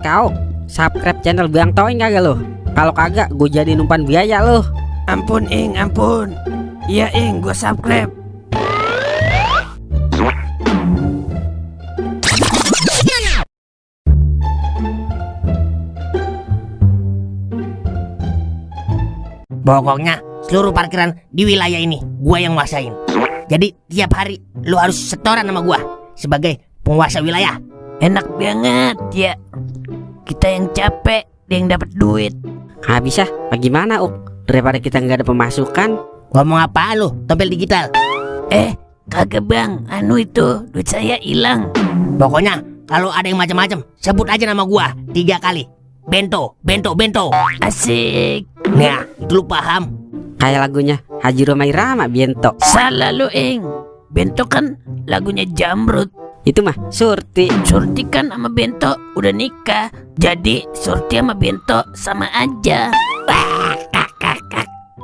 Kau subscribe channel Bang Toing kagak lo? Kalau kagak gue jadi umpan biaya lo. Ampun Ing, ampun. Iya Ing, gue subscribe. Pokoknya seluruh parkiran di wilayah ini gua yang nguasain. Jadi tiap hari lu harus setoran sama gua sebagai penguasa wilayah. Enak banget ya. Kita yang capek, dia yang dapat duit. Bisa, bagaimana daripada kita nggak ada pemasukan. Ngomong apa lu, tompel digital? Kagak bang, itu duit saya hilang. Pokoknya kalau ada yang macam-macam sebut aja nama gua 3 kali. Bento, bento, bento. Asik. Nah, itu lu paham? Kayak lagunya Haji Roma Irama, Bento. Salah lu Ing. Bento kan lagunya Jamrut. Itu mah Surti. Surti kan sama Bento udah nikah. Jadi Surti sama Bento sama aja.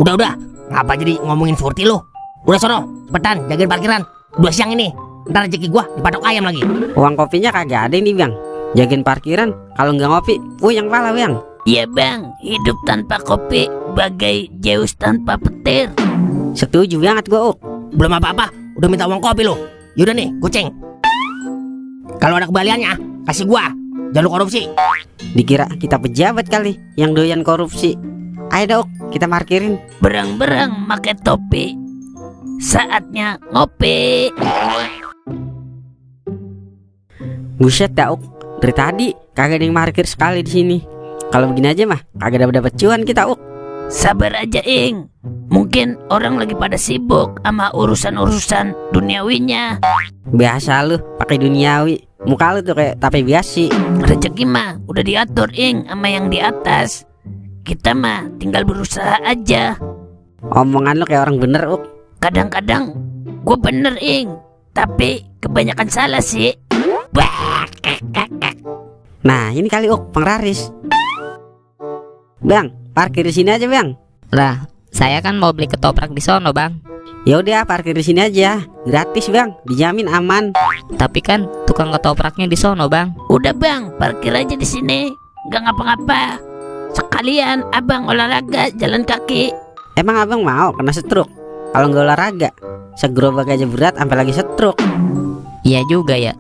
Udah. Ngapa jadi ngomongin Surti lu? Udah sono, cepetan jagain parkiran. Udah siang ini. Ntar rezeki gua dipatok ayam lagi. Uang kopinya kagak ada ini Bang. Jagain parkiran, kalau nggak ngopi, yang pala Bang. Iya bang, hidup tanpa kopi bagai Zeus tanpa petir. Setuju banget gua Belum apa-apa, udah minta uang kopi lo. Yaudah nih, kucing. Kalau ada kembaliannya, kasih gua. Jangan lu korupsi. Dikira kita pejabat kali yang doyan korupsi. Ayo kita parkirin. Berang-berang pakai topi. Saatnya ngopi. Buset dah dari tadi kagak ada yang parkir sekali di sini. Kalau begini aja mah kagak dapat cuan kita Sabar aja Ing. Mungkin orang lagi pada sibuk sama urusan-urusan duniawinya. Biasa lu pakai duniawi. Muka lu tuh kayak tape biasi. Rezeki mah udah diatur Ing sama yang di atas. Kita mah tinggal berusaha aja. Omongan lu kayak orang bener Kadang-kadang gue bener Ing, tapi kebanyakan salah sih. Nah ini kali pengraris. Bang, parkir di sini aja Bang. Lah, saya kan mau beli ketoprak di sono Bang. Ya udah parkir di sini aja, gratis Bang, dijamin aman. Tapi kan tukang ketopraknya di sono Bang. Udah Bang, parkir aja di sini, nggak ngapa-ngapa. Sekalian abang olahraga jalan kaki. Emang abang mau kena stroke? Kalau nggak olahraga, segerobak aja berat sampai lagi stroke. Iya juga ya.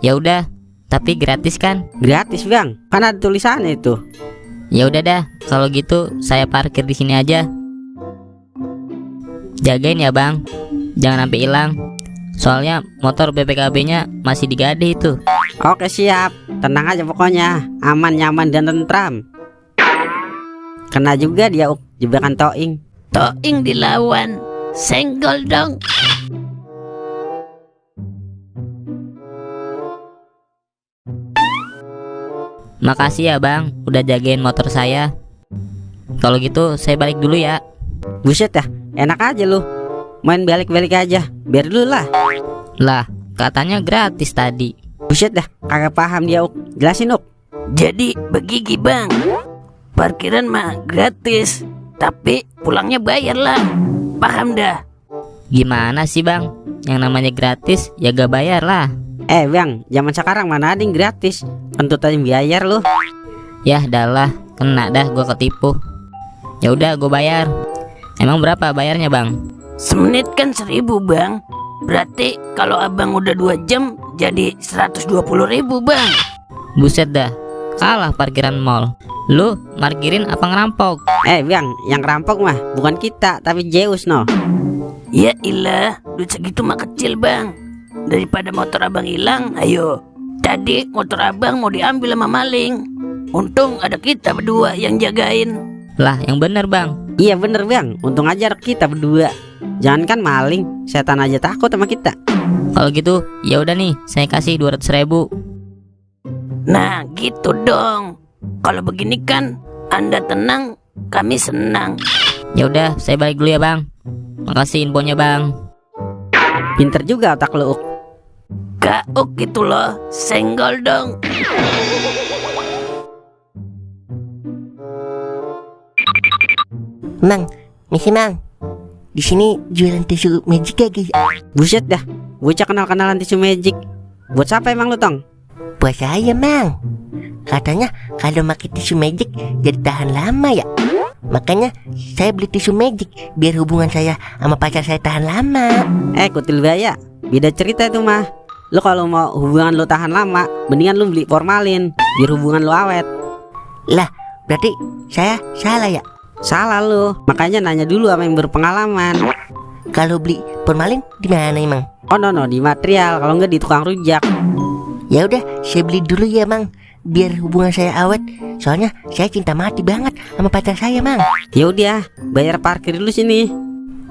Ya udah, tapi gratis kan? Gratis Bang, kan ada tulisannya itu. Ya udah dah, kalau gitu saya parkir di sini aja. Jagain ya Bang, jangan sampai hilang. Soalnya motor BPKB-nya masih digadih itu. Oke siap, tenang aja pokoknya, aman, nyaman dan tentram. Kena juga dia jebakan Toing. Toing dilawan, senggol dong. Makasih ya Bang, udah jagain motor saya. Kalau gitu saya balik dulu ya. Buset dah, enak aja lu. Main balik-balik aja, biar dulu lah. Lah, katanya gratis tadi. Buset dah, kagak paham dia Jelasin Jadi begigi Bang, parkiran mah gratis, tapi pulangnya bayar lah. Paham dah? Gimana sih Bang? Yang namanya gratis ya gak bayar lah. Bang, zaman sekarang mana ada yang gratis. Kentut aja bayar lu. Yah dah, kena dah gua ketipu. Ya udah gua bayar. Emang berapa bayarnya Bang? Semenit kan 1.000 Bang. Berarti kalau abang udah 2 jam jadi 120.000 Bang. Buset dah, kalah parkiran mall. Lu parkirin apa ngerampok? Bang, yang ngerampok mah bukan kita tapi Zeus Ya ilah, duit segitu mah kecil Bang. Daripada motor abang hilang, ayo. Tadi motor abang mau diambil sama maling. Untung ada kita berdua yang jagain. Lah, yang bener Bang. Iya bener Bang, untung aja kita berdua. Jangankan maling, setan aja takut sama kita. Kalau gitu, ya udah nih, saya kasih 200.000. Nah, gitu dong. Kalau begini kan Anda tenang, kami senang. Ya udah, saya balik dulu ya Bang. Makasih infonya Bang. Pinter juga otak lu Kauk gitu loh, senggol dong. Mang, misi Mang. Di sini jualan tisu magic kagak? Buset dah, bocah kenal-kenalan tisu magic. Buat siapa emang lu Tong? buat saya, Mang. Katanya kalau pakai tisu magic jadi tahan lama ya. Makanya saya beli tisu magic biar hubungan saya sama pacar saya tahan lama. Kutil baya, beda cerita itu mah. Lu kalau mau hubungan lu tahan lama, mendingan lu beli formalin biar hubungan lu awet. Lah, berarti saya salah ya? Salah lu, makanya nanya dulu sama yang berpengalaman. Kalau beli formalin di mana emang? Oh no, di material, kalau enggak di tukang rujak. Ya udah, saya beli dulu ya, Mang. Biar hubungan saya awet. Soalnya saya cinta mati banget sama pacar saya, Mang. Ya udah, bayar parkir dulu sini.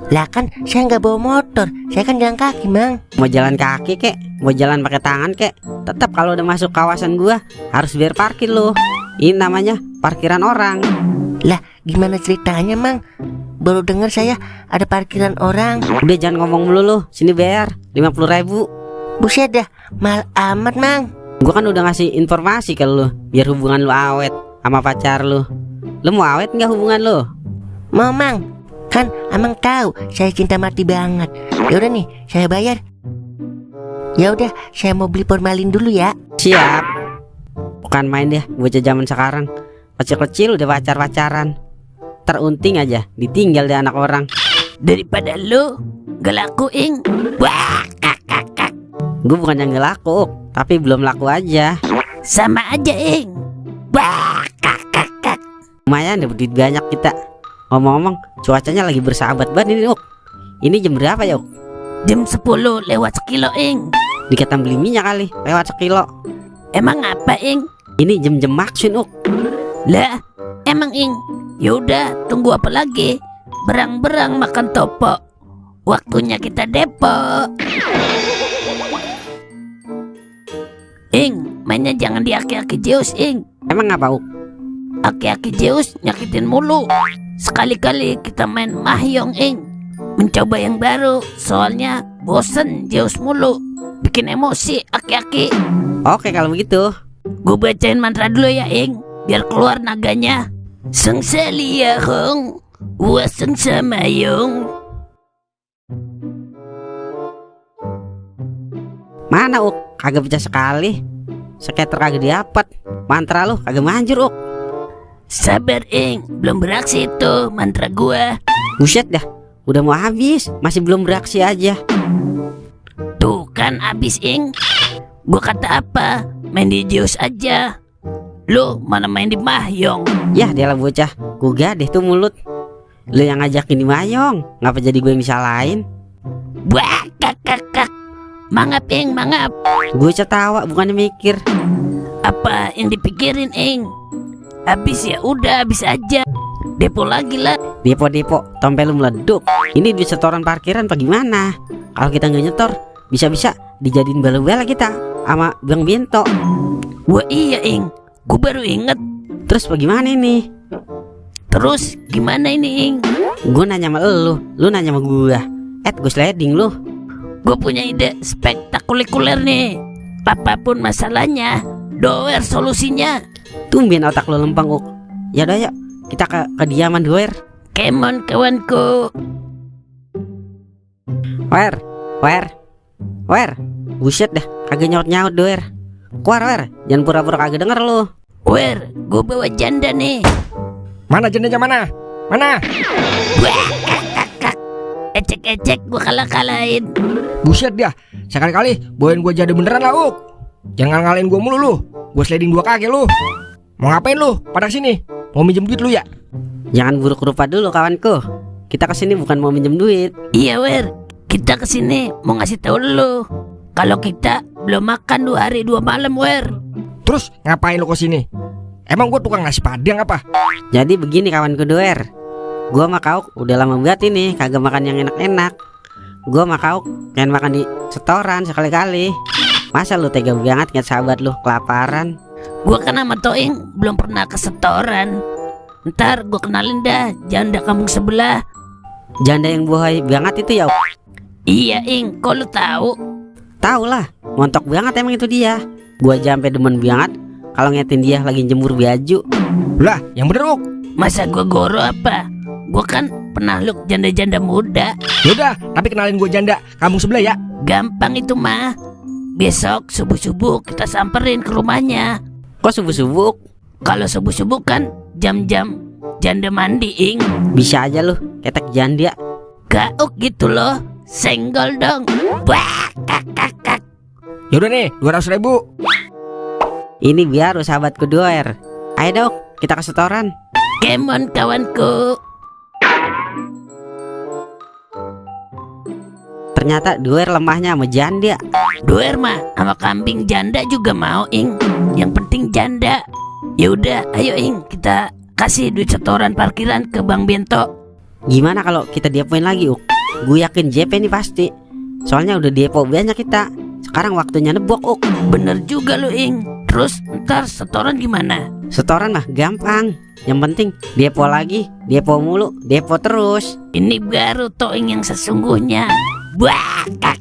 Lah kan saya nggak bawa motor, saya kan jalan kaki, Mang. Mau jalan kaki kek, mau jalan pakai tangan kek, tetap kalau udah masuk kawasan gua harus bayar parkir lo. Ini namanya parkiran orang. Lah gimana ceritanya, Mang? Baru dengar saya ada parkiran orang. Udah jangan ngomong mulu lo, sini bayar 50.000. Buset dah, mal amat, Mang. Gua kan udah ngasih informasi ke lu biar hubungan lu awet sama pacar lu. Lu mau awet nggak hubungan lu? Mau, Mang. Kan Amang tahu saya cinta mati banget. Ya udah nih, saya bayar. Ya udah, saya mau beli formalin dulu ya. Siap. Bukan main deh bocah zaman sekarang. Kecil-kecil udah pacar-pacaran. Terunting aja ditinggal deh anak orang. Daripada lu gak laku, Ing. Wah, Gue bukan yang gak laku, tapi belum laku aja. sama aja, Ing. Wah, Lumayan deh duit banyak kita. Ngomong-ngomong, cuacanya lagi bersahabat banget ini, Uk. Ini jam berapa ya, Uk? jam 10 lewat sekilo, Ing. Dikata beli minyak kali, lewat sekilo. Emang apa, Ing? Ini jam-jam maksun, Uk. Lah, emang, Ing. Yaudah, tunggu apa lagi? Berang-berang makan topo. Waktunya kita depo. Ing, mainnya jangan di aki-aki Zeus, Ing. Emang apa, Uk? Aki-aki Zeus nyakitin mulu. Sekali-kali kita main mahjong, Ing. Mencoba yang baru, soalnya bosen Zeus mulu. Bikin emosi aki-aki. Oke kalau begitu. Gue bacain mantra dulu ya, Ing, biar keluar naganya. Sengsa liyahong, wa sengsa mayong. Mana, Uk? Kagak pecah sekali. Skater kagak diapet. Mantra lu kagak manjur, Uk. Sabar, Ing, belum beraksi itu mantra gua. Buset dah, udah mau habis, masih belum beraksi aja. Tuh kan abis, Ing. Gua kata apa? Main di Zeus aja. Lu mana main di mahjong? Yah dialah bocah, gue gadeh tuh mulut. Lu yang ngajakin di mayong, ngapa jadi gue yang disalahin? Wah, kak. Mangap, Ing, mangap. Gue ketawa bukannya mikir. Apa yang dipikirin, Ing? Habis ya udah, habis aja. Depo lagi lah. Depo, tompel lu meleduk. Ini duit setoran parkiran apa gimana? Kalau kita nggak nyetor, bisa-bisa dijadiin bala-bala kita sama Bang Bento. Wah iya, Ing, gue baru inget. Terus bagaimana ini? Terus gimana ini, Ing? Gue nanya sama lu nanya sama gue. Gue sliding lu. Gue punya ide spektakuler nih. Apapun masalahnya, doer solusinya. Tumben otak lu lempeng, Uk. Ya udah yuk, kita ke kediaman Doer. Kemon kawanku. Wer. Buset dah, kagak nyaut Doer. Wer, jangan pura-pura kagak denger lu. Wer, gue bawa janda nih. Mana jandanya mana? Mana? Wah, kak. Ecek-ecek gue kalah-kalahin. Buset dah, sekali-kali bawain gue jadi beneran lah, Uk. Jangan ngalahin gue mulu lu. Gue sliding 2 kaki lu. Mau ngapain lu? Pada sini. Mau minjem duit lu ya? Jangan buruk rupa dulu kawanku. Kita kesini bukan mau minjem duit. Iya, Wer, kita kesini mau ngasih tahu lu kalau kita belum makan 2 hari 2 malam, Wer. Terus ngapain lu kesini? Emang gue tukang nasi padang apa? Jadi begini kawanku Doer. Gua sama Kauk udah lama banget ini kagak makan yang enak-enak. Gua sama Kauk pengen makan di setoran sekali-kali. Masa lu tega banget ngeliat sahabat lu kelaparan? Gua kan sama Toing belum pernah ke setoran. Ntar gua kenalin dah janda kampung sebelah. Janda yang buhay banget itu ya. Iya, Ing, kok lu tahu? Tahu lah, montok banget emang itu dia. Gua aja sampai demen banget kalau ngeliatin dia lagi jemur baju. Lah, yang bener, Uk. Masa gua goro apa? Gua kan penakluk janda-janda muda. Yaudah, tapi kenalin gue janda kampung sebelah ya. Gampang itu mah. besok subuh-subuh kita samperin ke rumahnya. Kok subuh-subuh? Kalau subuh-subuh kan jam-jam janda mandi, Ing. Bisa aja lu, ketek janda. Gauk gitu loh. Senggol dong. Wah, kak. Yaudah nih, 200.000. Ini biar lu sahabatku Doer. Ayo dong, kita ke setoran. Kemon kawanku. Ternyata Doer lemahnya sama janda. Doer mah sama kambing janda juga mau, Ing. Yang penting janda. Ya udah, ayo Ing, kita kasih duit setoran parkiran ke Bang Bento. Gimana kalau kita depoin lagi, Uk? Gue yakin JP nih pasti. Soalnya udah depo banyak kita. Sekarang waktunya nebok, Uk. Bener juga lu, Ing. Terus ntar setoran gimana? Setoran mah gampang. Yang penting depo lagi, depo mulu, depo terus. Ini baru Toing yang sesungguhnya. Wah, kak.